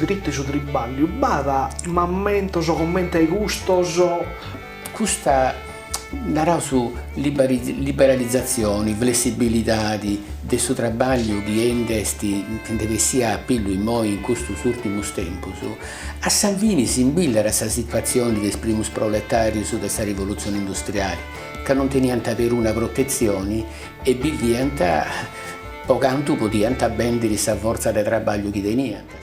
diritu 'e su triballiu, b'at mamentos comente ai custos? Custa, naraus, liberalizatzioni, flessibilidadi de su trabagliu chi nd'est ndi bessia a pillu immoi in custus urtimus tempus, a sa fini simbillat a sa situatzioni de is primus proletarius de sa rivolutzioni industriali, ca non teniant peruna protetzioni e biviant po cantu podiant bendiri sa fortza de trabagliu chi teniant.